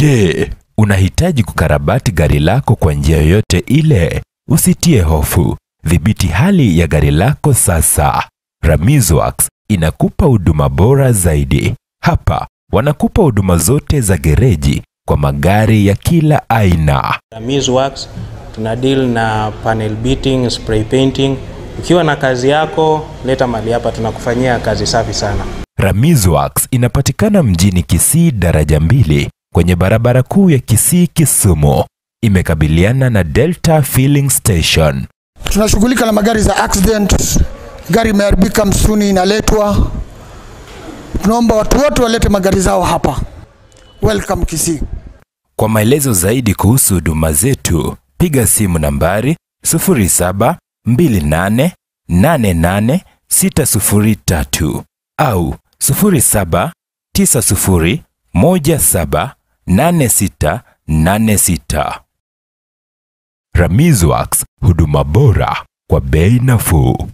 Je, unahitaji kukarabati gari lako kwa njia yoyote ile? Usitie hofu. Dhibiti hali ya gari lako sasa. Ramizworks inakupa huduma bora zaidi. Hapa wanakupa huduma zote za gereji kwa magari ya kila aina. Ramizworks tuna deal na panel beating, spray painting. Ukiwa na kazi yako, leta mali hapa, tunakufanyia kazi safi sana. Ramizworks inapatikana mjini Kisii daraja 2 kwenye barabara kuu ya Kisii Kisumu. Imekabiliana na Delta Filling Station. Tunashughulika na magari za accident, gari imeharibika msuni inaletwa. Tunaomba watu wote walete magari zao hapa. Welcome Kisii. Kwa maelezo zaidi kuhusu huduma zetu, piga simu nambari 0728888603 au 0790178686. Ramizworks, huduma bora kwa bei nafuu.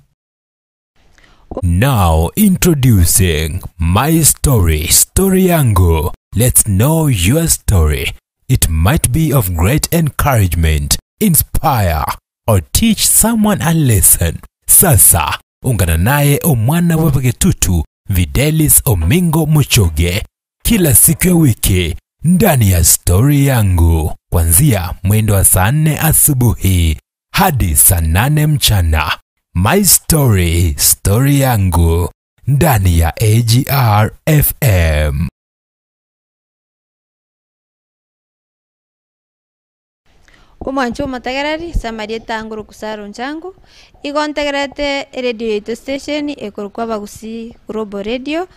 Now introducing My Story, Story Yangu. Let's know your story. It might be of great encouragement, inspire, or teach someone a lesson. Sasa, ungana naye omwana wepeketutu Videlis Omingo Muchoge kila siku ya wiki ndani ya Story Yangu, kuanzia mwendo wa saa 4 asubuhi hadi saa 8 mchana. My Story, Story Yangu ndani ya AGR FM. Omwancho matagarari Samarieta anguru kusaro nchangu igontegerete radio yetu station ekorukwa Abagusii Global Radio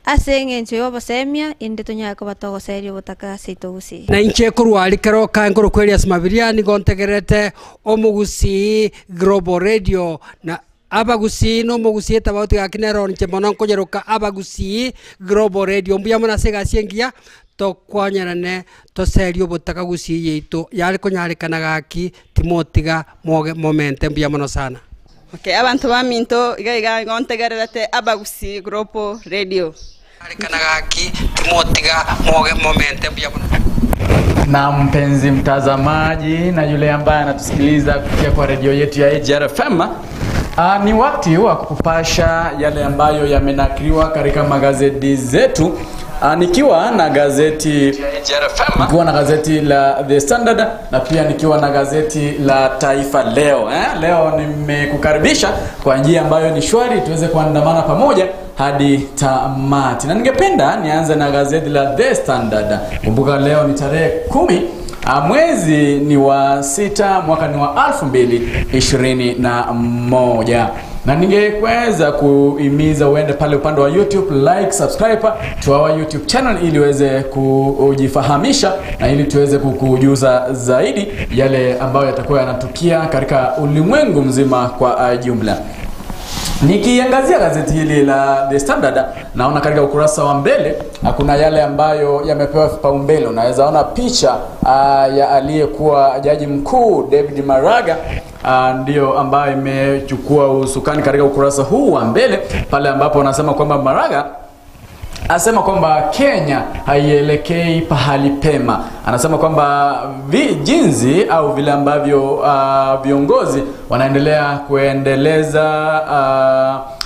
ase eng'encho yobosemia inde tonyaka batogoseria obotaka seito gusii na inche korwari keroka nkoro kwerias mabiria nigontegerete Omogusii Global Radio na Abagusii no Omogusii etabauti gakinero nche mono nkonyeroka Abagusii Global Radio mbuya mona ase egasi engiya tokwanyerane toseria obotaka gusii yeito yare konyarekana gaki timotiga moge momente mbuya mono sana. Okay, abantu baminto iga iga ngontegererete Abagusii Global Radio yarekana gaki timotiga moge momente mbuya mono. Na mpenzi mtazamaji na yule ambaye anatusikiliza kupitia kwa redio yetu ya AGR FM, ni wakati wa kukupasha yale ambayo yamenakiliwa katika magazeti zetu. Nikiwa na gazeti nikiwa na gazeti la The Standard na pia nikiwa na gazeti la Taifa Leo. Leo nimekukaribisha kwa njia ambayo ni shwari tuweze kuandamana pamoja hadi tamati. Na ningependa nianze na gazeti la The Standard. Kumbuka leo ni tarehe 10 mwezi ni wa 6 mwaka ni wa 2021. Na ningeweza kuhimiza uende pale upande wa YouTube, like, subscribe to our YouTube channel ili uweze kujifahamisha na ili tuweze kukujuza zaidi yale ambayo yatakuwa yanatukia katika ulimwengu mzima kwa jumla. Nikiangazia gazeti hili la The Standard, naona katika ukurasa wa mbele kuna yale ambayo yamepewa vipaumbele. Unaweza ona picha ya aliyekuwa jaji mkuu David Maraga, ndio ambaye imechukua usukani katika ukurasa huu wa mbele, pale ambapo wanasema kwamba Maraga asema kwamba Kenya haielekei pahali pema. Anasema kwamba jinsi au vile ambavyo viongozi wanaendelea kuendeleza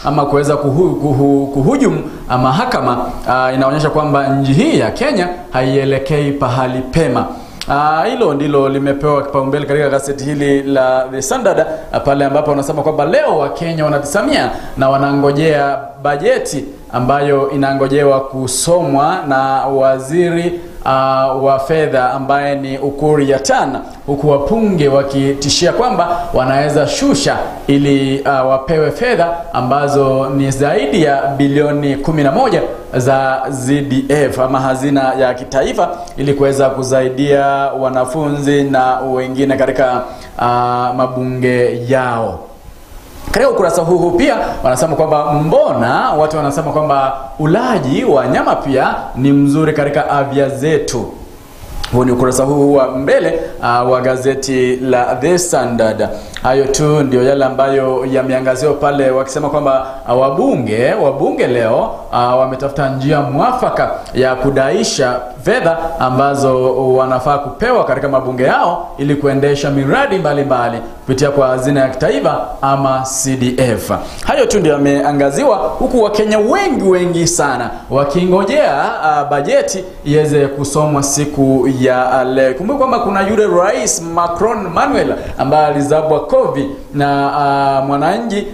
ama kuweza kuhujumu mahakama, inaonyesha kwamba nchi hii ya Kenya haielekei pahali pema. Hilo ndilo limepewa kipaumbele katika gazeti hili la The Standard, pale ambapo wanasema kwamba leo wa Kenya wanatisamia na wanangojea bajeti ambayo inangojewa kusomwa na waziri wa fedha ambaye ni Ukur Yatani, huku wapunge wakitishia kwamba wanaweza shusha ili wapewe fedha ambazo ni zaidi ya bilioni 11 za ZDF ama hazina ya kitaifa ili kuweza kusaidia wanafunzi na wengine katika mabunge yao. Katika ukurasa huu pia wanasema kwamba mbona watu wanasema kwamba ulaji wa nyama pia ni mzuri katika afya zetu. Huu ni ukurasa huu wa mbele wa gazeti la The Standard. Hayo tu ndio yale ambayo yameangaziwa pale, wakisema kwamba wabunge leo wametafuta njia mwafaka ya kudaisha fedha ambazo wanafaa kupewa katika mabunge yao ili kuendesha miradi mbalimbali kupitia kwa hazina ya kitaifa ama CDF. Hayo tu ndio yameangaziwa, huku Wakenya wengi sana wakingojea bajeti iweze kusomwa siku ya leo. Kumbuka kwamba kuna yule Rais Macron Manuel ambaye alizabwa kovi na mwananchi.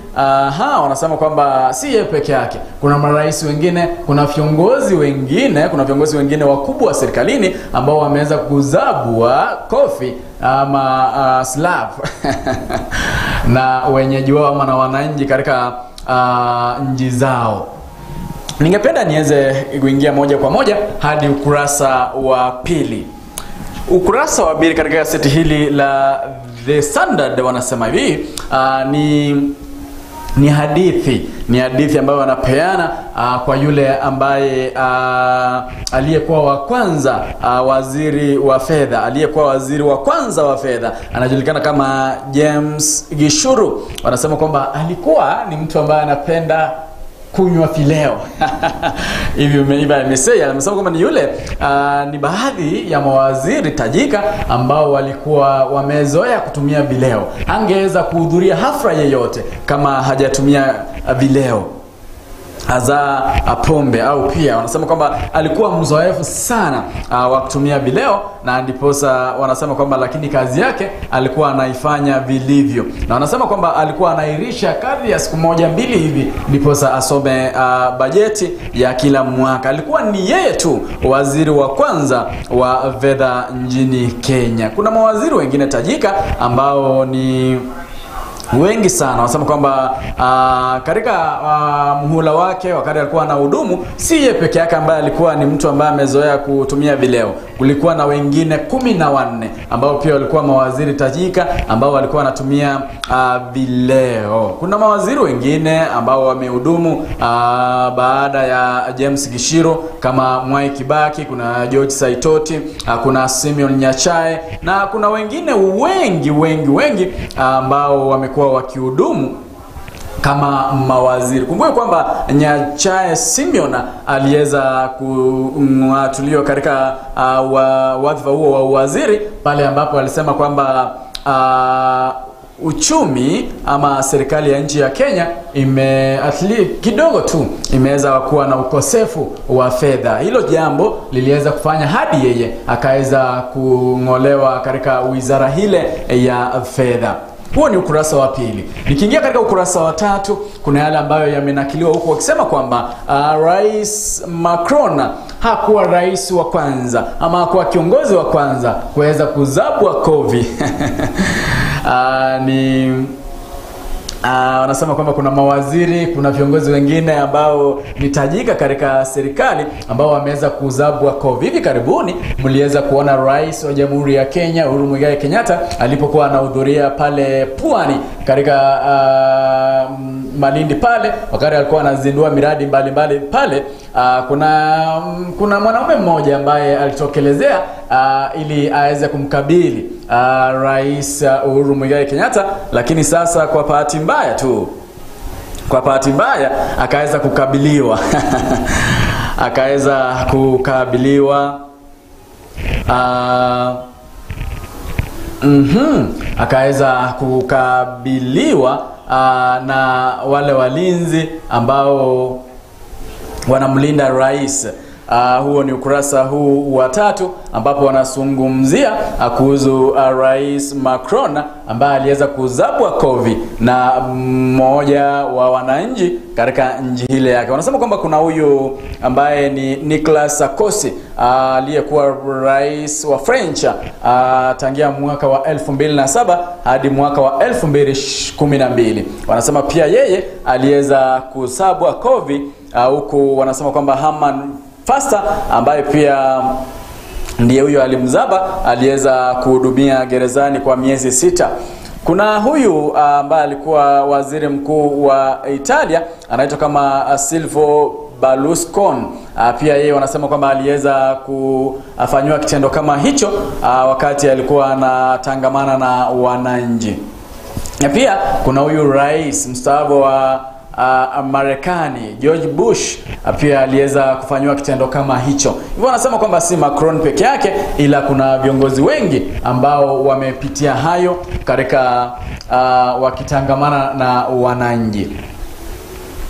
Wanasema kwamba si yeye peke yake, kuna marais wengine, kuna viongozi wengine wakubwa wa serikalini ambao wameweza kuzabwa kofi ama slap na wenyeji wao ama na wananchi katika nchi zao. Ningependa niweze kuingia moja kwa moja hadi ukurasa wa pili. Ukurasa wa pili katika gazeti hili la The Standard wanasema hivi, ni hadithi ambayo wanapeana kwa yule ambaye aliyekuwa wa kwanza waziri wa fedha, aliyekuwa waziri wa kwanza wa fedha, anajulikana kama James Gishuru. Wanasema kwamba alikuwa ni mtu ambaye anapenda kunywa fileo. Hivi umeiba amesema kwamba ni yule ni baadhi ya mawaziri tajika ambao walikuwa wamezoea kutumia vileo. Angeweza kuhudhuria hafla yeyote kama hajatumia vileo, hasa pombe. Au pia wanasema kwamba alikuwa mzoefu sana wa kutumia vileo, na ndiposa wanasema kwamba lakini kazi yake alikuwa anaifanya vilivyo. Na wanasema kwamba alikuwa anairisha kadri ya siku moja mbili hivi ndiposa asome bajeti ya kila mwaka. Alikuwa ni yeye tu waziri wa kwanza wa fedha nchini Kenya. Kuna mawaziri wengine tajika ambao ni wengi sana. Wanasema kwamba katika muhula wake wakati alikuwa anahudumu, si yeye peke yake ambaye alikuwa ni mtu ambaye amezoea kutumia vileo. Kulikuwa na wengine 14 ambao pia walikuwa mawaziri tajika ambao walikuwa wanatumia vileo. Kuna mawaziri wengine ambao wamehudumu baada ya James Gishiro kama Mwai Kibaki, kuna George Saitoti, kuna Simeon Nyachae na kuna wengine wengi ambao wamekuwa wakihudumu kama mawaziri. Kumbuka kwamba Nyachae Simeon aliweza kung'atuliwa katika wadhifa huo wa uwaziri pale ambapo alisema kwamba uchumi ama serikali ya nchi ya Kenya kidogo tu imeweza kuwa na ukosefu wa fedha. Hilo jambo liliweza kufanya hadi yeye akaweza kung'olewa katika wizara ile ya fedha. Huo ni ukurasa wa pili. Nikiingia katika ukurasa wa tatu, kuna yale ambayo yamenakiliwa huko wakisema kwamba Rais Macron hakuwa rais wa kwanza ama hakuwa kiongozi wa kwanza kuweza kuzabwa kovi. Wanasema kwamba kuna mawaziri, kuna viongozi wengine ambao ni tajika katika serikali ambao wameweza kuzabwa kovi. Hivi karibuni mliweza kuona rais wa Jamhuri ya Kenya Uhuru Muigai Kenyatta alipokuwa anahudhuria pale Pwani katika Malindi pale, wakati alikuwa anazindua miradi mbalimbali pale, kuna mwanaume mmoja ambaye alitokelezea ili aweze kumkabili Rais Uhuru Muigai Kenyatta, lakini sasa kwa bahati mbaya akaweza kukabiliwa akaweza kukabiliwa akaweza kukabiliwa na wale walinzi ambao wanamlinda rais. Huo ni ukurasa huu wa tatu ambapo wanazungumzia kuhusu Rais Macron ambaye aliweza kuzabwa kovi na mmoja wa wananchi katika nchi ile yake. Wanasema kwamba kuna huyu ambaye ni Nicolas Sarkozy aliyekuwa rais wa French tangia mwaka wa 2007 hadi mwaka wa 2012. Wanasema pia yeye aliweza kuzabwa kovi, huku wanasema kwamba Herman Fasta ambaye pia ndiye huyo alimzaba aliweza kuhudumia gerezani kwa miezi 6. Kuna huyu ambaye alikuwa waziri mkuu wa Italia anaitwa kama Silvio Berlusconi pia yeye wanasema kwamba aliweza kufanyiwa kitendo kama hicho wakati alikuwa anatangamana na wananchi. Na pia kuna huyu rais mstaafu wa Marekani George Bush pia aliweza kufanyiwa kitendo kama hicho. Hivyo wanasema kwamba si Macron peke yake, ila kuna viongozi wengi ambao wamepitia hayo katika wakitangamana na wananchi.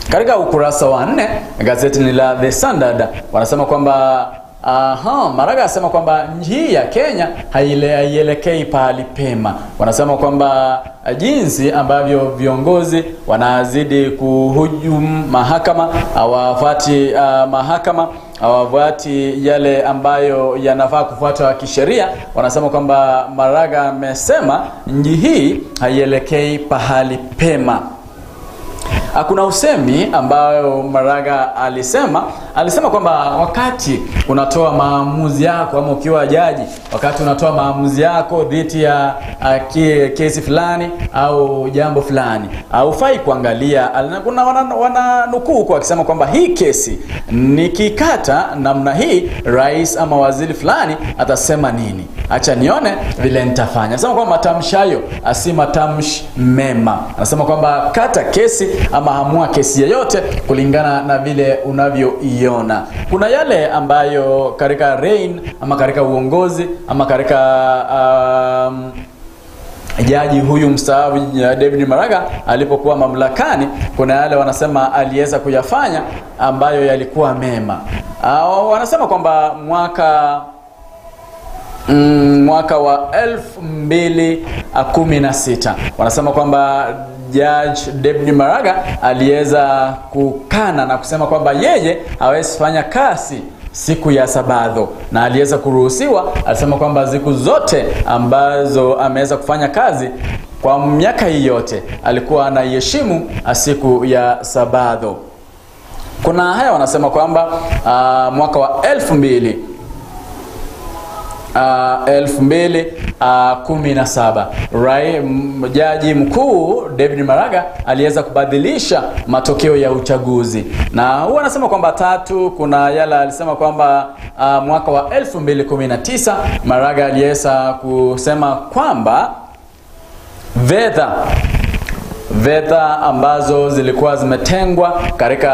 Katika ukurasa wa 4 gazeti ni la The Standard wanasema kwamba Maraga asema kwamba nchi ya Kenya haielekei pahali pema. Wanasema kwamba jinsi ambavyo viongozi wanazidi kuhujumu mahakama, hawafuati mahakama, hawafuati yale ambayo yanafaa kufuatwa kisheria. Wanasema kwamba Maraga amesema nchi hii haielekei pahali pema. Kuna usemi ambayo Maraga alisema kwamba wakati unatoa maamuzi yako ama ukiwa jaji, wakati unatoa maamuzi yako dhidi ya kesi fulani au jambo fulani, haufai kuangalia. Kuna wananukuu huko akisema kwamba hii kesi nikikata namna hii, rais ama waziri fulani atasema nini, acha nione vile nitafanya. Anasema kwamba matamshi hayo si matamshi mema. Anasema kwamba kata kesi ama amua kesi yoyote kulingana na vile unavyoiona. Kuna yale ambayo katika reign ama katika uongozi ama katika jaji huyu mstaafu David Maraga alipokuwa mamlakani, kuna yale wanasema aliweza kuyafanya ambayo yalikuwa mema. Wanasema kwamba mwaka wa 2016 wanasema kwamba Judge David Maraga aliweza kukana na kusema kwamba yeye hawezi fanya kazi siku ya Sabato, na aliweza kuruhusiwa. Alisema kwamba siku zote ambazo ameweza kufanya kazi kwa miaka hii yote alikuwa anaiheshimu siku ya Sabato. Kuna haya wanasema kwamba mwaka wa 2017 jaji mkuu David Maraga aliweza kubadilisha matokeo ya uchaguzi. Na huwa anasema kwamba tatu, kuna yala alisema kwamba mwaka wa 2019 Maraga aliweza kusema kwamba fedha ambazo zilikuwa zimetengwa katika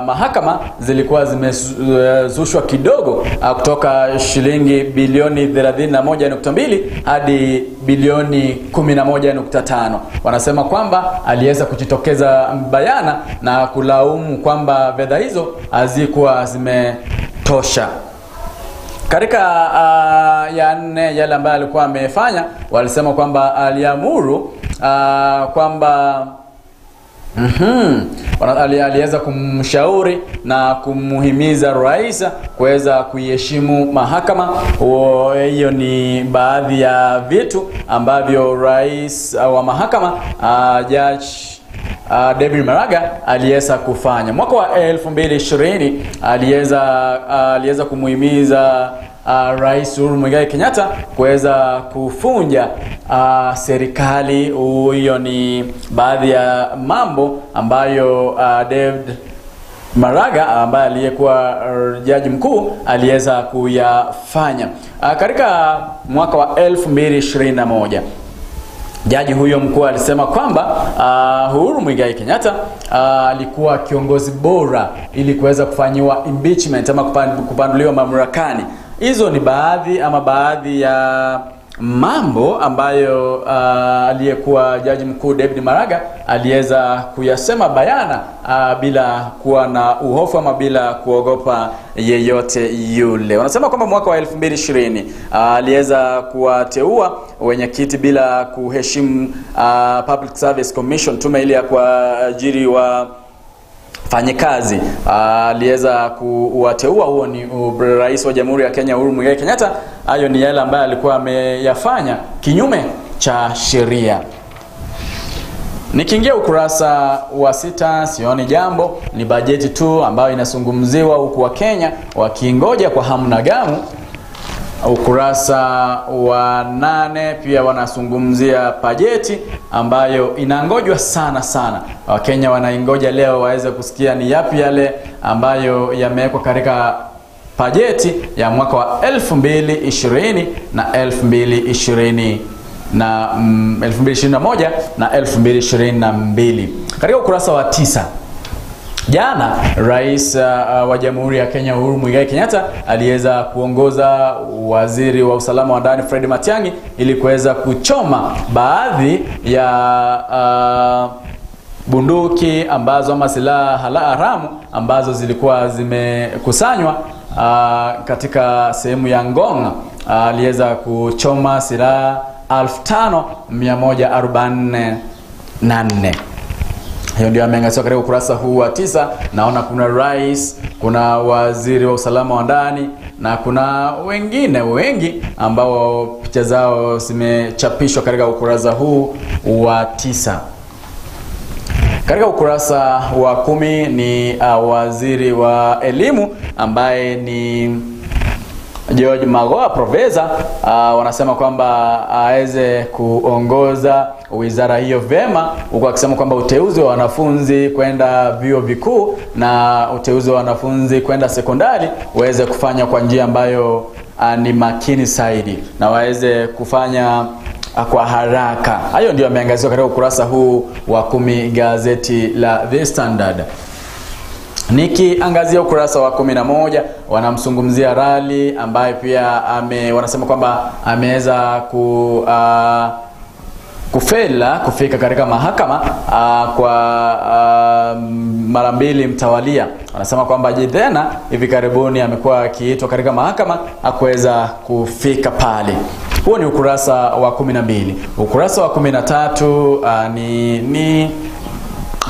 mahakama zilikuwa zimezushwa kidogo kutoka shilingi bilioni 31.2 hadi bilioni 11.5. Wanasema kwamba aliweza kujitokeza bayana na kulaumu kwamba fedha hizo hazikuwa zimetosha. Katika ya nne, yale ambayo alikuwa amefanya, walisema kwamba aliamuru kwamba aliweza kumshauri na kumuhimiza rais kuweza kuiheshimu mahakama. Hiyo ni baadhi ya vitu ambavyo rais wa mahakama Judge David Maraga aliweza kufanya. Mwaka wa 2020 aliweza kumuhimiza Rais Uhuru Muigai Kenyatta kuweza kufunja serikali. Hiyo ni baadhi ya mambo ambayo David Maraga ambaye aliyekuwa jaji mkuu aliweza kuyafanya. Katika mwaka wa 2021 jaji huyo mkuu alisema kwamba Uhuru Muigai Kenyatta alikuwa kiongozi bora ili kuweza kufanyiwa impeachment ama kupanduliwa mamlakani. Hizo ni baadhi ama baadhi ya mambo ambayo aliyekuwa jaji mkuu David Maraga aliweza kuyasema bayana bila kuwa na uhofu ama bila kuogopa yeyote yule. Wanasema kwamba mwaka wa 2020 aliweza kuwateua wenyekiti bila kuheshimu Public Service Commission, tume ile ya kuajiri wa fanyikazi. Aliweza kuwateua, huo ni rais wa Jamhuri ya Kenya Uhuru Muigai Kenyatta. Hayo ni yale ambayo alikuwa ameyafanya kinyume cha sheria. Nikiingia ukurasa wa 6 sioni jambo, ni bajeti tu ambayo inazungumziwa huku wa Kenya wakingoja kwa hamu na gamu. Ukurasa wa 8 pia wanazungumzia bajeti ambayo inangojwa sana sana. Wakenya wanaingoja leo waweze kusikia ni yapi yale ambayo yamewekwa katika bajeti ya mwaka wa 2020 na 2020 na 2021 na 2022. Katika ukurasa wa 9, jana Rais wa Jamhuri ya Kenya Uhuru Muigai Kenyatta aliweza kuongoza waziri wa usalama wa ndani Fred Matiang'i ili kuweza kuchoma baadhi ya bunduki ambazo ama silaha haramu ambazo zilikuwa zimekusanywa katika sehemu ya Ngong. Aliweza kuchoma silaha 5144. Hiyo ndio ameangaziwa katika ukurasa huu wa 9. Naona kuna rais, kuna waziri wa usalama wa ndani na kuna wengine wengi ambao picha zao zimechapishwa katika ukurasa huu wa 9. Katika ukurasa wa 10 ni waziri wa elimu ambaye ni George Magoha Profesa. Wanasema kwamba aweze kuongoza wizara hiyo vema, huku akisema kwamba uteuzi wa wanafunzi kwenda vyuo vikuu na uteuzi wa wanafunzi kwenda sekondari uweze kufanya kwa njia ambayo ni makini zaidi na waweze kufanya kwa haraka. Hayo ndio yameangaziwa katika ukurasa huu wa 10 gazeti la The Standard. Nikiangazia ukurasa wa 11, wanamzungumzia Rali ambaye pia wanasema kwamba ameweza kufela kufika katika mahakama kwa mara mbili mtawalia. Wanasema kwamba Jidena hivi karibuni amekuwa akiitwa katika mahakama hakuweza kufika pale. Huo ni ukurasa wa 12. Ukurasa wa 13 ni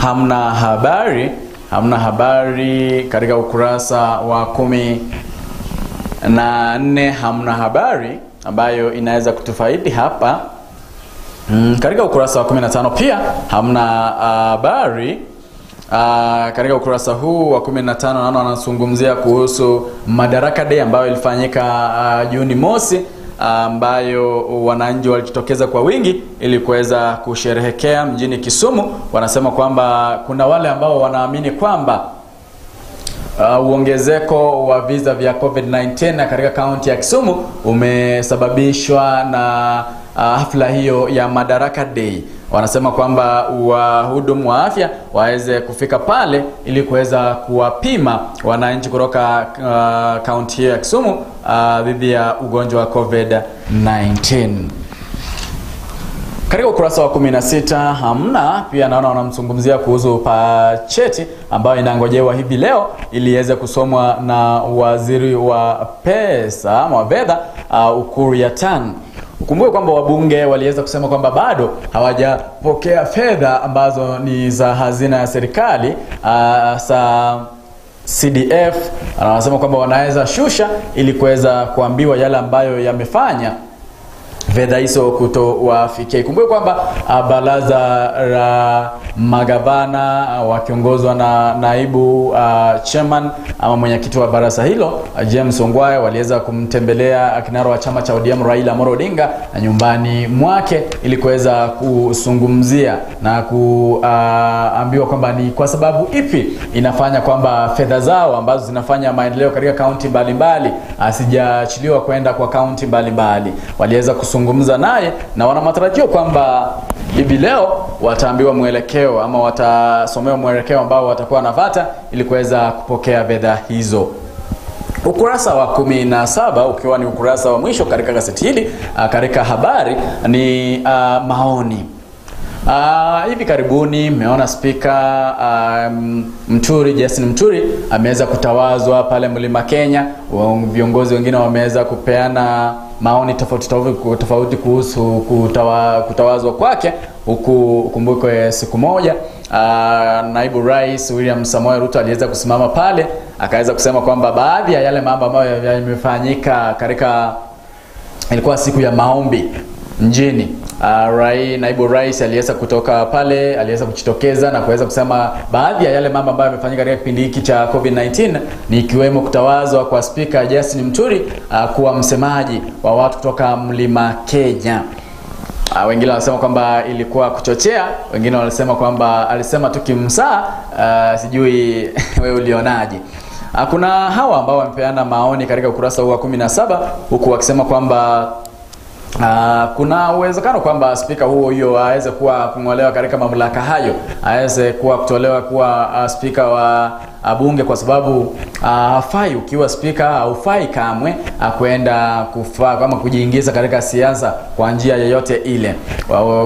hamna habari. Hamna habari katika ukurasa wa 14, hamna habari ambayo inaweza kutufaidi hapa. Katika ukurasa wa 15 pia hamna habari. Katika ukurasa huu wa 15 naona wanazungumzia kuhusu Madaraka Day ambayo ilifanyika Juni mosi, ambayo wananchi walijitokeza kwa wingi ili kuweza kusherehekea mjini Kisumu. Wanasema kwamba kuna wale ambao wanaamini kwamba uongezeko wa visa vya COVID-19 katika kaunti ya Kisumu umesababishwa na hafla hiyo ya Madaraka Day. Wanasema kwamba wahudumu wa afya waweze kufika pale ili kuweza kuwapima wananchi kutoka kaunti ya Kisumu dhidi ya ugonjwa wa COVID-19. Katika ukurasa wa 16 hamna pia, naona wanamzungumzia kuhusu pacheti ambayo inangojewa hivi leo ili iweze kusomwa na waziri wa pesa ama fedha Ukur Yatani. Ukumbuke kwamba wabunge waliweza kusema kwamba bado hawajapokea fedha ambazo ni za hazina ya serikali sa CDF. Wanasema kwamba wanaweza shusha ili kuweza kuambiwa yale ambayo yamefanya fedha hizo kutowafikia. Ikumbuke kwamba baraza la magavana wakiongozwa na naibu chairman ama mwenyekiti wa baraza hilo James Ongwae waliweza kumtembelea kinara wa chama cha ODM Raila Amolo Odinga nyumbani mwake ili kuweza kuzungumzia na kuambiwa kwamba ni kwa sababu ipi inafanya kwamba fedha zao ambazo zinafanya maendeleo katika kaunti mbalimbali asijaachiliwa kwenda kwa kaunti mbalimbali. Waliweza kuzungumza naye na wana matarajio kwamba hivi leo wataambiwa mwelekeo ama watasomewa mwelekeo ambao watakuwa wanafata ili kuweza kupokea fedha hizo. Ukurasa wa 17 ukiwa ni ukurasa wa mwisho katika gazeti hili, katika habari ni maoni. Hivi karibuni mmeona spika Mturi, Justin Muturi ameweza kutawazwa pale Mlima Kenya. Viongozi wengine wameweza kupeana maoni tofauti kuhusu kutawazwa kwake, huku kumbukwe siku moja naibu rais William Samoei Ruto aliweza kusimama pale akaweza kusema kwamba baadhi ya yale mambo ambayo yamefanyika katika, ilikuwa siku ya maombi nchini. Naibu rais aliweza kutoka pale, aliweza kujitokeza na kuweza kusema baadhi ya yale mambo ambayo yamefanyika katika kipindi hiki cha COVID-19, ni ikiwemo kutawazwa kwa Spika Justin Muturi kuwa msemaji wa watu kutoka Mlima Kenya. Wengine wanasema kwamba ilikuwa kuchochea, wengine wanasema kwamba alisema tu kimsaa. Sijui wewe ulionaje. Kuna hawa ambao wamepeana maoni katika ukurasa huu wa 17, huku wakisema kwamba kuna uwezekano kwamba spika huo hiyo aweze kuwa kung'olewa katika mamlaka hayo, aweze kuwa kutolewa kuwa spika wa bunge, kwa sababu hafai. Ukiwa spika haufai kamwe kwenda kufaa kama kujiingiza katika siasa kwa njia yoyote ile.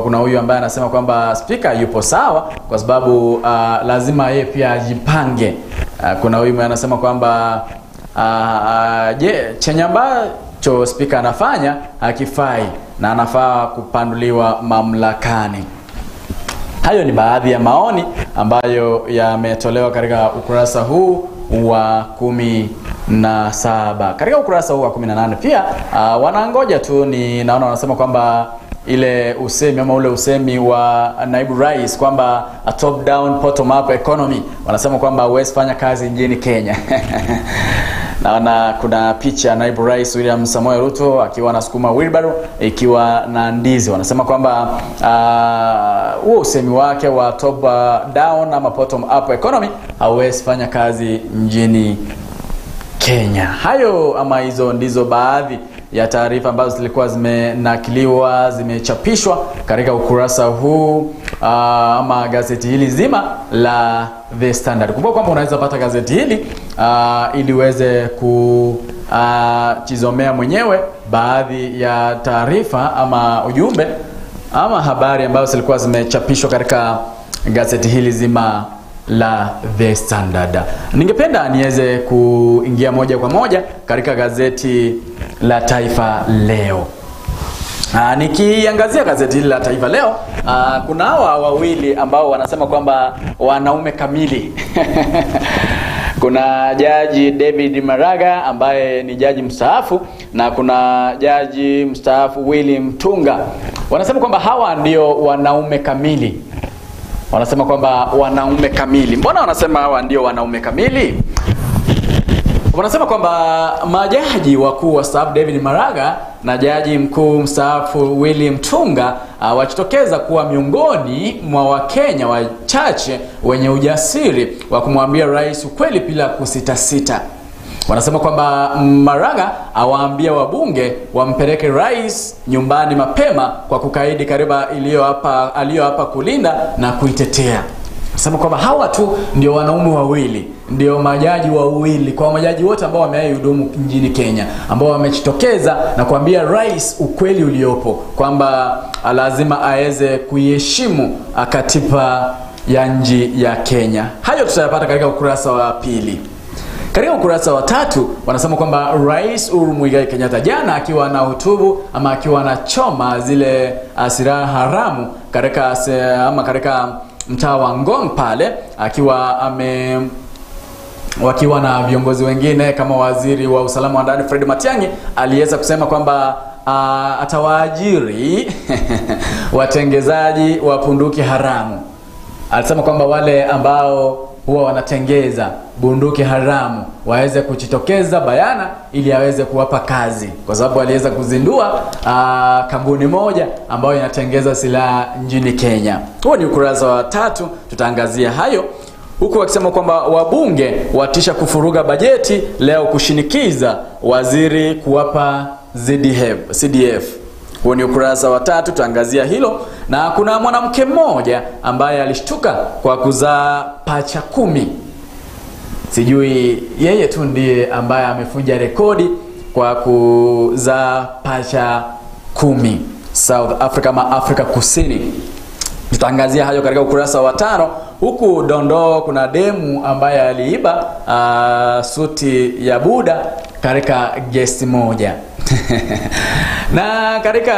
Kuna huyu ambaye anasema kwamba spika yupo sawa kwa sababu lazima yeye pia ajipange. Kuna huyu anasema kwamba je, chenye ambacho spika anafanya hakifai na anafaa kupanduliwa mamlakani. Hayo ni baadhi ya maoni ambayo yametolewa katika ukurasa huu wa 17. Katika ukurasa huu wa 18 pia wanangoja tu, ni naona wanasema kwamba ile usemi ama ule usemi wa naibu rais kwamba a top down bottom up economy, wanasema kwamba huwezi fanya kazi nchini Kenya. Naona kuna picha naibu rais William Samoei Ruto akiwa anasukuma wheelbarrow ikiwa na ndizi. Wanasema kwamba huo usemi wake wa top down ama bottom up economy hauwezi fanya kazi nchini Kenya. Hayo ama hizo ndizo baadhi ya taarifa ambazo zilikuwa zimenakiliwa, zimechapishwa katika ukurasa huu ama gazeti hili zima la The Standard. Kumbuka kwamba unaweza pata gazeti hili ili uweze kujizomea mwenyewe baadhi ya taarifa ama ujumbe ama habari ambazo zilikuwa zimechapishwa katika gazeti hili zima la The Standard. Ningependa niweze kuingia moja kwa moja katika gazeti la Taifa Leo. Nikiangazia gazeti hili la Taifa Leo, kuna hawa wawili ambao wanasema kwamba wanaume kamili. Kuna Jaji David Maraga ambaye ni jaji mstaafu na kuna jaji mstaafu Willy Mutunga. Wanasema kwamba hawa ndio wanaume kamili. Wanasema kwamba wanaume kamili. Mbona wanasema hawa ndio wanaume kamili? Wanasema kwamba majaji wakuu wastaafu David Maraga na jaji mkuu mstaafu Willy Mutunga wajitokeza kuwa miongoni mwa Wakenya wachache wenye ujasiri wa kumwambia rais ukweli bila kusitasita. Wanasema kwamba Maraga awaambia wabunge wampeleke rais nyumbani mapema kwa kukaidi katiba aliyoapa kulinda na kuitetea. Wanasema kwamba hawa tu ndio wanaume wawili, ndio majaji wawili kwa majaji wote ambao wamehudumu nchini Kenya, ambao wamejitokeza na kuambia rais ukweli uliopo kwamba lazima aweze kuiheshimu katiba ya nchi ya Kenya. Hayo tutayapata katika ukurasa wa pili. Katika ukurasa wa tatu wanasema kwamba Rais Uhuru Muigai Kenyatta jana akiwa na hutubu ama akiwa anachoma zile silaha haramu katika ama katika mtaa wa Ngong pale, akiwa wakiwa na viongozi wengine kama waziri wa usalama wa ndani Fred Matiang'i, aliweza kusema kwamba atawaajiri watengezaji wa bunduki haramu. Alisema kwamba wale ambao huwa wanatengeza bunduki haramu waweze kujitokeza bayana ili aweze kuwapa kazi, kwa sababu aliweza kuzindua kampuni moja ambayo inatengeza silaha nchini Kenya. Huo ni ukurasa wa tatu, tutaangazia hayo, huku wakisema kwamba wabunge watisha kufuruga bajeti leo kushinikiza waziri kuwapa CDF. Huo ni ukurasa wa tatu, tutaangazia hilo. Na kuna mwanamke mmoja ambaye alishtuka kwa kuzaa pacha 10. Sijui yeye tu ndiye ambaye amefunja rekodi kwa kuzaa pacha 10 South Africa ama Afrika Kusini. Tutaangazia hayo katika ukurasa wa 5. Huku dondoo kuna demu ambaye aliiba suti ya Buda katika guest moja. Na katika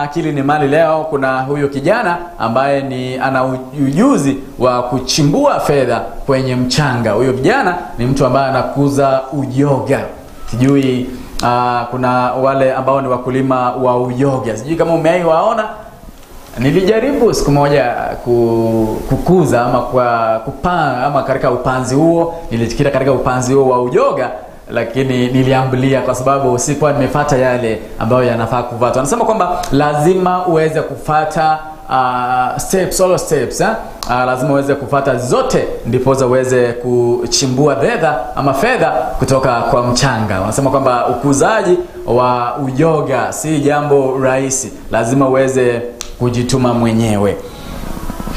Akili ni Mali leo kuna huyu kijana ambaye ni ana ujuzi wa kuchimbua fedha kwenye mchanga. Huyo kijana ni mtu ambaye anakuza ujoga. Sijui kuna wale ambao ni wakulima wa uyoga, sijui kama umewahi waona. Nilijaribu siku moja kukuza ama kwa kupanga ama katika upanzi huo, nilijikita katika upanzi huo wa uyoga, lakini niliambulia kwa sababu sikuwa nimefuata yale ambayo yanafaa kufuatwa. Anasema kwamba lazima uweze kufuata steps, all steps, lazima uweze kufuata zote ndipo uweze kuchimbua fedha ama fedha kutoka kwa mchanga. Wanasema kwamba ukuzaji wa uyoga si jambo rahisi, lazima uweze kujituma mwenyewe.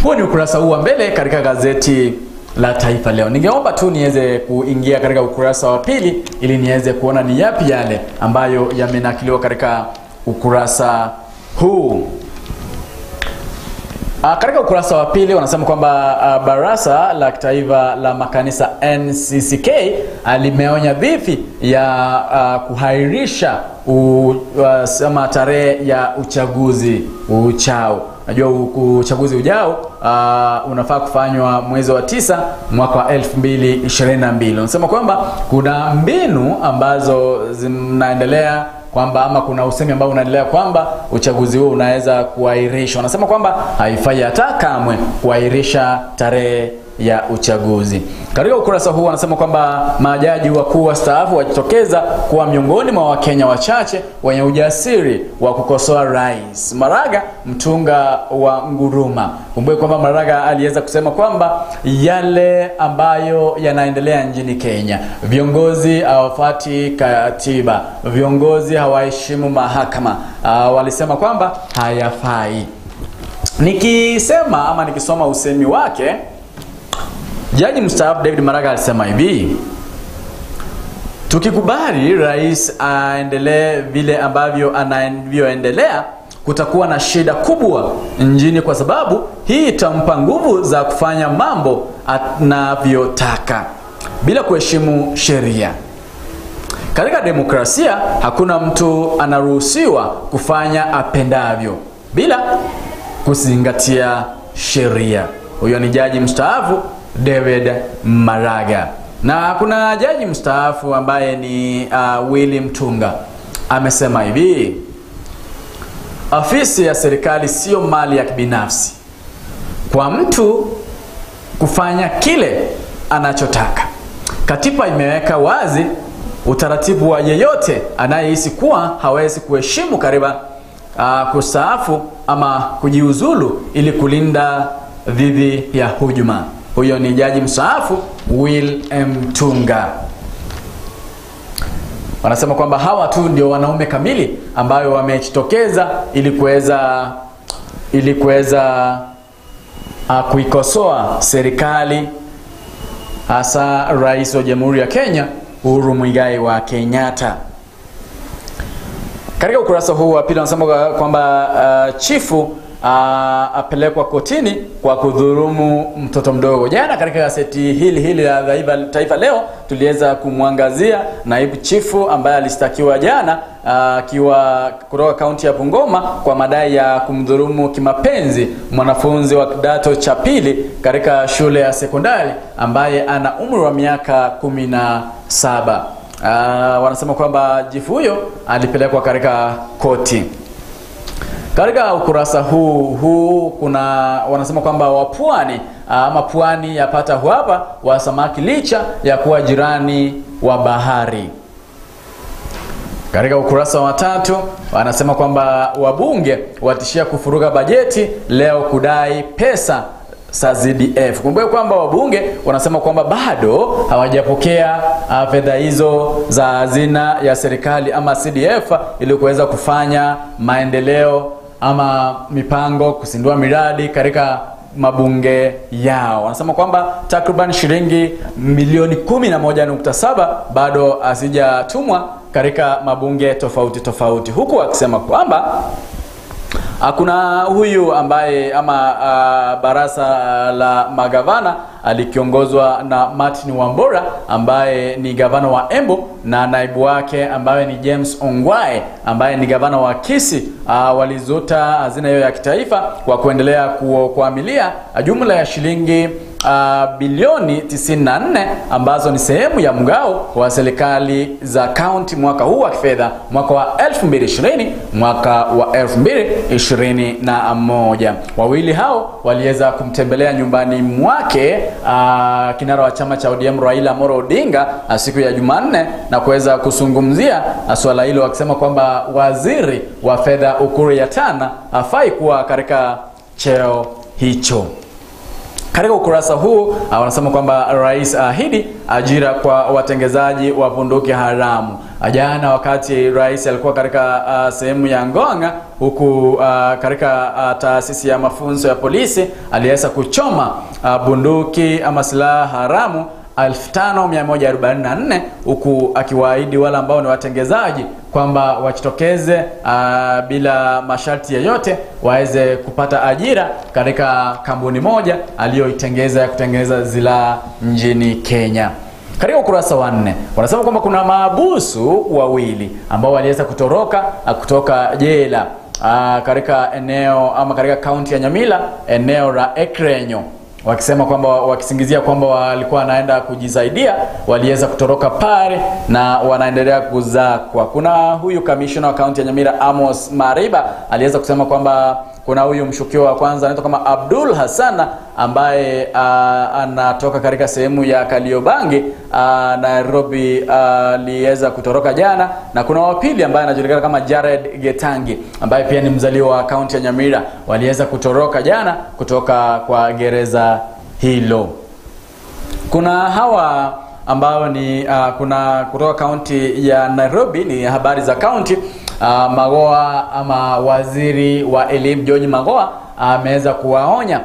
Huo ni ukurasa huu wa mbele katika gazeti la Taifa Leo. Ningeomba tu niweze kuingia katika ukurasa wa pili ili niweze kuona ni yapi yale ambayo yamenakiliwa katika ukurasa huu. Katika ukurasa wa pili wanasema kwamba Baraza la Kitaifa la Makanisa NCCK limeonya dhidi ya kuhairisha ama tarehe ya uchaguzi ujao. Najua uchaguzi ujao unafaa kufanywa mwezi wa 9 mwaka wa 2022. Wanasema kwamba kuna mbinu ambazo zinaendelea kwamba ama kuna usemi ambao unaendelea kwamba uchaguzi huo unaweza kuahirishwa. Wanasema kwamba haifai hata kamwe kuahirisha tarehe ya uchaguzi. Katika ukurasa huu wanasema kwamba majaji wakuu wastaafu wajitokeza kuwa miongoni mwa Wakenya wachache wenye ujasiri wa kukosoa Rais Maraga mtunga wa nguruma. Kumbuke kwamba Maraga aliweza kusema kwamba yale ambayo yanaendelea nchini Kenya, viongozi hawafuati katiba, viongozi hawaheshimu mahakama, walisema kwamba hayafai. Nikisema ama nikisoma usemi wake, Jaji mstaafu David Maraga alisema hivi: tukikubali rais aendelee vile ambavyo anavyoendelea, kutakuwa na shida kubwa nchini, kwa sababu hii itampa nguvu za kufanya mambo anavyotaka bila kuheshimu sheria. Katika demokrasia hakuna mtu anaruhusiwa kufanya apendavyo bila kuzingatia sheria. Huyo ni jaji mstaafu David Maraga. Na kuna jaji mstaafu ambaye ni Willy Mtunga amesema hivi: afisi ya serikali sio mali ya kibinafsi kwa mtu kufanya kile anachotaka. Katiba imeweka wazi utaratibu wa yeyote anayehisi kuwa hawezi kuheshimu katiba kustaafu ama kujiuzulu ili kulinda dhidi ya hujuma. Huyo ni jaji mstaafu Will Mtunga. Wanasema kwamba hawa tu ndio wanaume kamili ambayo wamejitokeza ili kuweza kuikosoa serikali, hasa Rais wa Jamhuri ya Kenya Uhuru Muigai wa Kenyatta. Katika ukurasa huu wa pili wanasema kwamba chifu apelekwa kotini kwa kudhulumu mtoto mdogo. Jana katika gazeti hili la Taifa Leo tuliweza kumwangazia naibu chifu ambaye alishtakiwa jana akiwa kutoka kaunti ya Bungoma kwa madai ya kumdhulumu kimapenzi mwanafunzi wa kidato cha pili katika shule ya sekondari ambaye ana umri wa miaka 17. Wanasema kwamba chifu huyo alipelekwa katika koti. Katika ukurasa huu kuna wanasema kwamba wapwani ama pwani yapata huapa wa samaki licha ya kuwa jirani wa bahari. Katika ukurasa wa 3 wanasema kwamba wabunge watishia kufuruga bajeti leo kudai pesa za ZDF. Kumbuka kwamba wabunge wanasema kwamba bado hawajapokea fedha hizo za hazina ya serikali ama CDF ili kuweza kufanya maendeleo ama mipango, kusindua miradi katika mabunge yao. Wanasema kwamba takriban shilingi milioni 11.7 bado hazijatumwa katika mabunge tofauti tofauti, huku wakisema kwamba kuna huyu ambaye ama baraza la magavana alikiongozwa na Martin Wambora ambaye ni gavana wa Embu na naibu wake ambaye ni James Ongwae ambaye ni gavana wa Kisii, walizuta hazina hiyo ya kitaifa kwa kuendelea kuamilia jumla ya shilingi bilioni 94 ambazo ni sehemu ya mgao wa serikali za kaunti mwaka huu wa kifedha, mwaka wa 2020 mwaka wa 2021. Wawili hao waliweza kumtembelea nyumbani mwake kinara wa chama cha ODM Raila Amolo Odinga siku ya Jumanne na kuweza kuzungumzia swala hilo, wakisema kwamba waziri wa fedha Ukur Yatani hafai kuwa katika cheo hicho. Katika ukurasa huu wanasema kwamba rais ahidi ajira kwa watengezaji wa bunduki haramu. Jana wakati rais alikuwa katika sehemu ya Ngonga huku katika taasisi ya mafunzo ya polisi, aliweza kuchoma bunduki ama silaha haramu 5144 huku akiwaahidi wale ambao ni watengezaji kwamba wajitokeze bila masharti yoyote waweze kupata ajira katika kampuni moja aliyoitengeza ya kutengeneza silaha nchini Kenya. Katika ukurasa wa 4 wanasema kwamba kuna maabusu wawili ambao waliweza kutoroka kutoka jela katika eneo ama katika kaunti ya Nyamira, eneo la Ekrenyo, wakisema kwamba wakisingizia kwamba walikuwa wanaenda kujisaidia, waliweza kutoroka pale na wanaendelea kuzakwa. Kuna huyu kamishna wa kaunti ya Nyamira Amos Mariba aliweza kusema kwamba kuna huyu mshukiwa wa kwanza anaitwa kama Abdul Hassan ambaye anatoka katika sehemu ya Kaliobangi Nairobi, aliweza kutoroka jana, na kuna wa pili ambaye anajulikana kama Jared Getangi ambaye pia ni mzaliwa wa kaunti ya Nyamira, waliweza kutoroka jana kutoka kwa gereza hilo. Kuna hawa ambao ni kuna kutoka kaunti ya Nairobi, ni habari za kaunti. Magoha ama waziri wa elimu George Magoha ameweza kuwaonya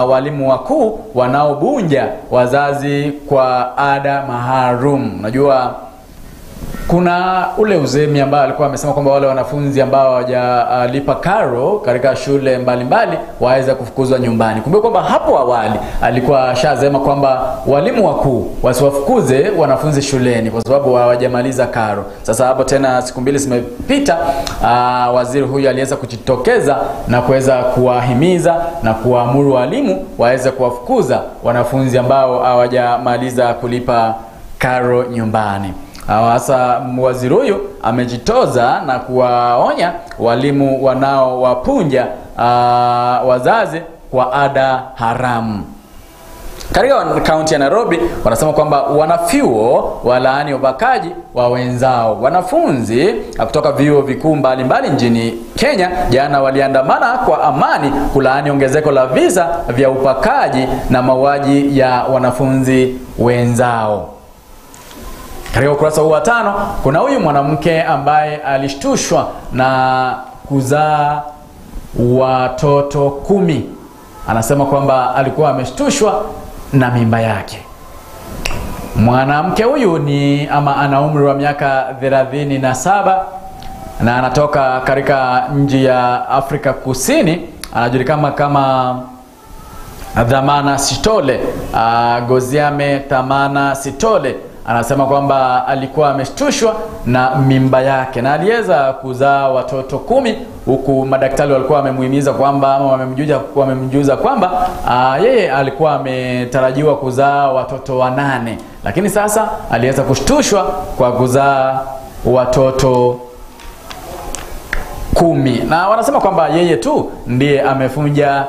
walimu wakuu wanaobunja wazazi kwa ada maalum. Unajua kuna ule uzemi ambao alikuwa amesema kwamba wale wanafunzi ambao hawajalipa karo katika shule mbalimbali waweza kufukuzwa nyumbani. Kumbuka kwamba hapo awali alikuwa ashasema kwamba walimu wakuu wasiwafukuze wanafunzi shuleni kwa sababu hawajamaliza karo. Sasa hapo tena siku mbili zimepita, waziri huyu aliweza kujitokeza na kuweza kuwahimiza na kuwaamuru walimu waweze kuwafukuza wanafunzi ambao hawajamaliza kulipa karo nyumbani. Sasa waziri huyu amejitoza na kuwaonya walimu wanaowapunja wazazi kwa ada haramu. Katika kaunti ya Nairobi wanasema kwamba wanavyuo walaani ubakaji wa wenzao. Wanafunzi kutoka vyuo vikuu mbalimbali nchini Kenya jana waliandamana kwa amani kulaani ongezeko la visa vya ubakaji na mauaji ya wanafunzi wenzao. Katika ukurasa huu wa 5 kuna huyu mwanamke ambaye alishtushwa na kuzaa watoto 10. Anasema kwamba alikuwa ameshtushwa na mimba yake. Mwanamke huyu ni ama ana umri wa miaka 37 na anatoka katika nchi ya Afrika Kusini. Anajulikana kama Dhamana Sitole, Goziame Thamana Sitole. Anasema kwamba alikuwa ameshtushwa na mimba yake na aliweza kuzaa watoto 10, huku madaktari walikuwa wamemuhimiza kwamba ama wamemjuza kwamba yeye alikuwa ametarajiwa kuzaa watoto 8, lakini sasa aliweza kushtushwa kwa kuzaa watoto 10. Na wanasema kwamba yeye tu ndiye amevunja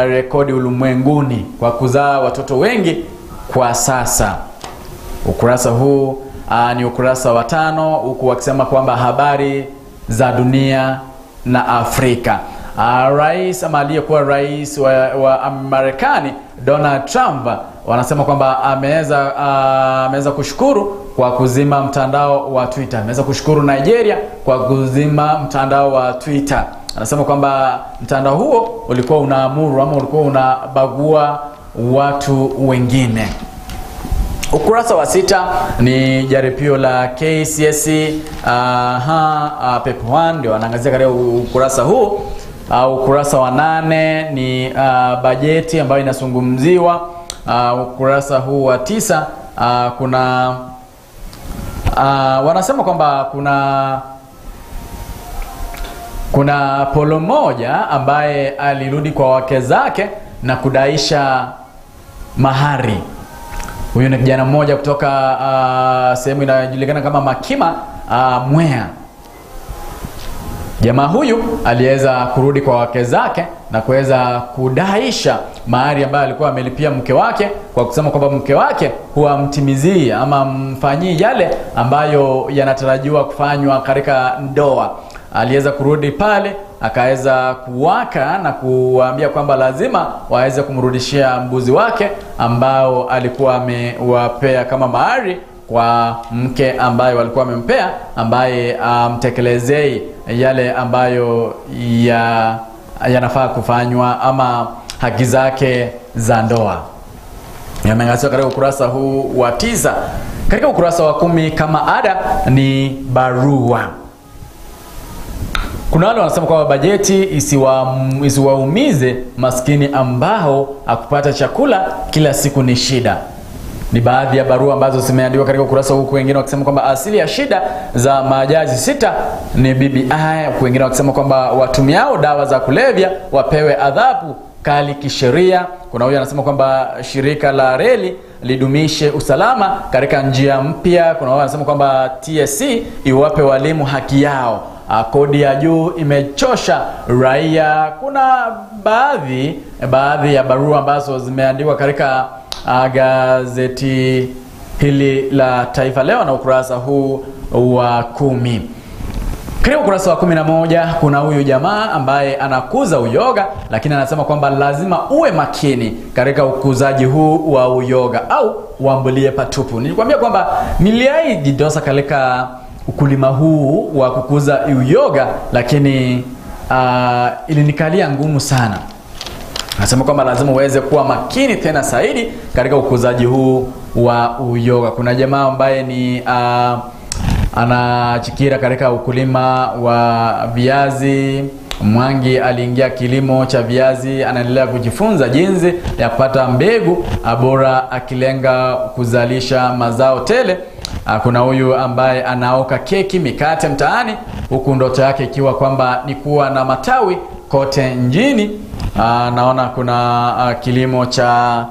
rekodi ulimwenguni kwa kuzaa watoto wengi kwa sasa. Ukurasa huu ni ukurasa wa 5, huku wakisema kwamba habari za dunia na Afrika. Rais ama aliyekuwa rais wa Marekani Donald Trump wanasema kwamba ameweza kushukuru kwa kuzima mtandao wa Twitter. Ameweza kushukuru Nigeria kwa kuzima mtandao wa Twitter. Anasema kwamba mtandao huo ulikuwa unaamuru ama ulikuwa unabagua watu wengine. Ukurasa wa 6 ni jaribio la KCSE Paper 1 ndio anaangazia katika ukurasa huu. Ukurasa wa 8 ni bajeti ambayo inazungumziwa. Ukurasa huu wa 9 kuna wanasema kwamba kuna polo moja ambaye alirudi kwa wake zake na kudaisha mahari. Huyu ni kijana mmoja kutoka sehemu inayojulikana kama Makima, Mwea. Jamaa huyu aliweza kurudi kwa wake zake na kuweza kudaisha mahari ambayo alikuwa amelipia mke wake, kwa kusema kwamba mke wake huwa mtimizii ama mfanyii yale ambayo yanatarajiwa kufanywa katika ndoa. Aliweza kurudi pale akaweza kuwaka na kuwaambia kwamba lazima waweze kumrudishia mbuzi wake ambao alikuwa amewapea kama mahari kwa mke ambaye walikuwa wamempea, ambaye amtekelezei yale ambayo yanafaa kufanywa ama haki zake za ndoa. Yameangaziwa katika ukurasa huu wa 9. Katika ukurasa wa 10 kama ada ni barua. Kuna wale wanasema kwamba bajeti isiwaumize maskini ambao akupata chakula kila siku ni shida. Ni baadhi ya barua ambazo zimeandikwa katika ukurasa huu, wengine wakisema kwamba asili ya shida za majaji 6 ni BBI, wengine wakisema kwamba watumiao dawa za kulevya wapewe adhabu kali kisheria. Kuna huyu anasema kwamba shirika la reli lidumishe usalama katika njia mpya. Kuna huyu anasema kwamba TSC iwape walimu haki yao. Kodi ya juu imechosha raia. Kuna baadhi ya barua ambazo zimeandikwa katika gazeti hili la Taifa Leo na ukurasa huu wa 10. Katika ukurasa wa 11 kuna huyu jamaa ambaye anakuza uyoga, lakini anasema kwamba lazima uwe makini katika ukuzaji huu wa uyoga au uambulie patupu. Nilikwambia kwamba niliai jidosa katika ukulima huu wa kukuza uyoga, lakini ilinikalia ngumu sana. Anasema kwamba lazima uweze kuwa makini tena zaidi katika ukuzaji huu wa uyoga. Kuna jamaa ambaye ni anachikira katika ukulima wa viazi. Mwangi aliingia kilimo cha viazi, anaendelea kujifunza jinsi ya kupata mbegu bora akilenga kuzalisha mazao tele. Kuna huyu ambaye anaoka keki, mikate mtaani, huku ndoto yake ikiwa kwamba ni kuwa na matawi kote nchini. Naona kuna kilimo cha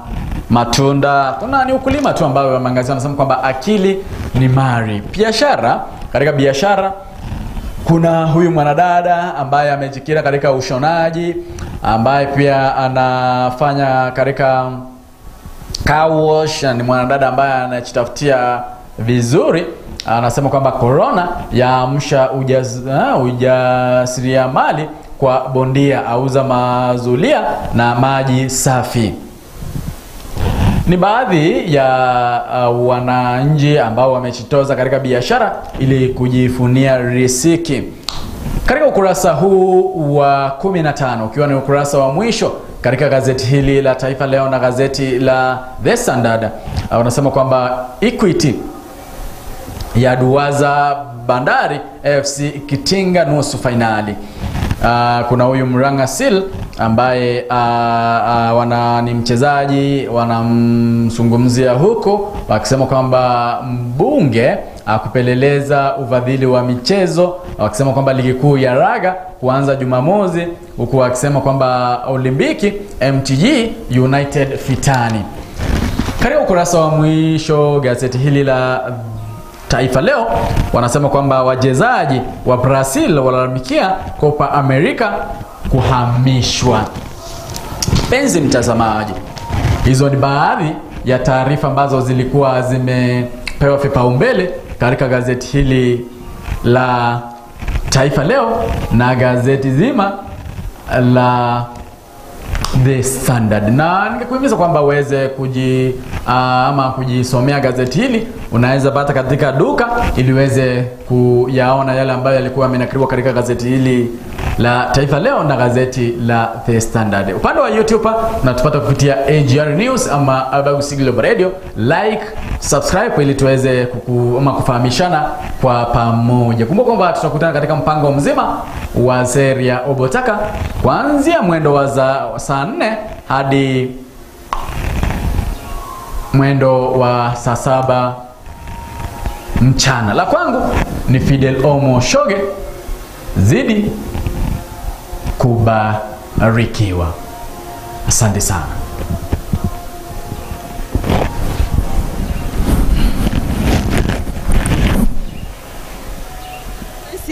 matunda. Kuna ni ukulima tu ambao wameangazia, wanasema kwamba akili ni mali. Biashara, katika biashara kuna huyu mwanadada ambaye amejikita katika ushonaji, ambaye pia anafanya katika car wash. Ni mwanadada ambaye anajitafutia vizuri. Anasema kwamba corona yaamsha ujasiriamali kwa bondia, auza mazulia na maji safi. Ni baadhi ya wananchi ambao wamejitoza katika biashara ili kujifunia riziki. Katika ukurasa huu wa 15, ukiwa ni ukurasa wa mwisho katika gazeti hili la Taifa Leo na gazeti la The Standard, wanasema kwamba Equity ya duwaza Bandari FC ikitinga nusu fainali. Kuna huyu Muranga Seal ambaye ni mchezaji, wanamzungumzia huko wakisema kwamba mbunge kupeleleza ufadhili wa michezo, wakisema kwamba ligi kuu ya raga kuanza Jumamosi, huku wakisema kwamba Olimpiki MTG United fitani. Katika ukurasa wa mwisho gazeti hili la Taifa Leo wanasema kwamba wachezaji wa Brazil walalamikia Copa America kuhamishwa. Penzi mtazamaji, hizo ni baadhi ya taarifa ambazo zilikuwa zimepewa vipaumbele katika gazeti hili la Taifa Leo na gazeti zima la The Standard. Na ningekuhimiza kwamba uweze kujisomea gazeti hili. Unaweza pata katika duka ili uweze kuyaona yale ambayo yalikuwa yamenakiliwa katika gazeti hili la Taifa Leo na gazeti la The Standard. Upande wa YouTube unatupata kupitia AGR News ama Abagusii Global Radio. Like, subscribe ili tuweze kufahamishana kwa pamoja. Kumbuka kwamba tutakutana katika mpango mzima wa Seria Obotaka kuanzia mwendo wa saa 4 hadi mwendo wa saa 7 mchana. La kwangu ni Fidel Omo Shoge. Zidi kubarikiwa. Asante sana.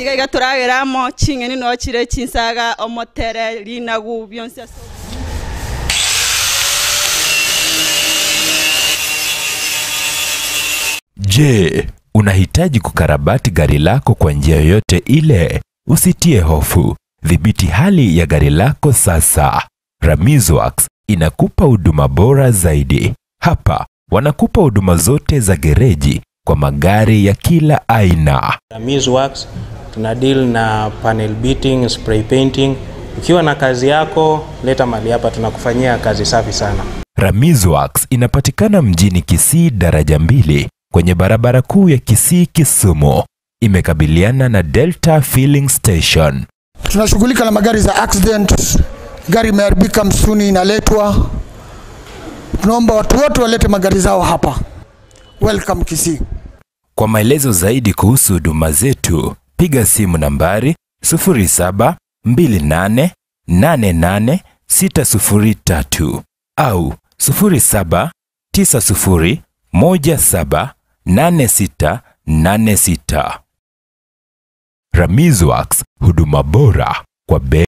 Ase iga iga torageramo ching'eni no chire chinsaga omotere rinagu bionsi ase. Je, unahitaji kukarabati gari lako kwa njia yoyote ile? Usitie hofu. Dhibiti hali ya gari lako sasa. Ramizworks inakupa huduma bora zaidi. Hapa wanakupa huduma zote za gereji kwa magari ya kila aina. Ramizworks tuna deal na panel beating, spray painting. Ukiwa na kazi yako, leta mali hapa, tunakufanyia kazi safi sana. Ramizworks inapatikana mjini Kisii daraja 2 kwenye barabara kuu ya Kisii Kisumu. Imekabiliana na Delta Filling Station. Tunashughulika na magari za accident, gari imeharibika msuni inaletwa. Tunaomba watu wote walete magari zao hapa. Welcome Kisii. Kwa maelezo zaidi kuhusu huduma zetu, piga simu nambari 0728888603 au 0790178686. Ramizworks, huduma bora kwa bei.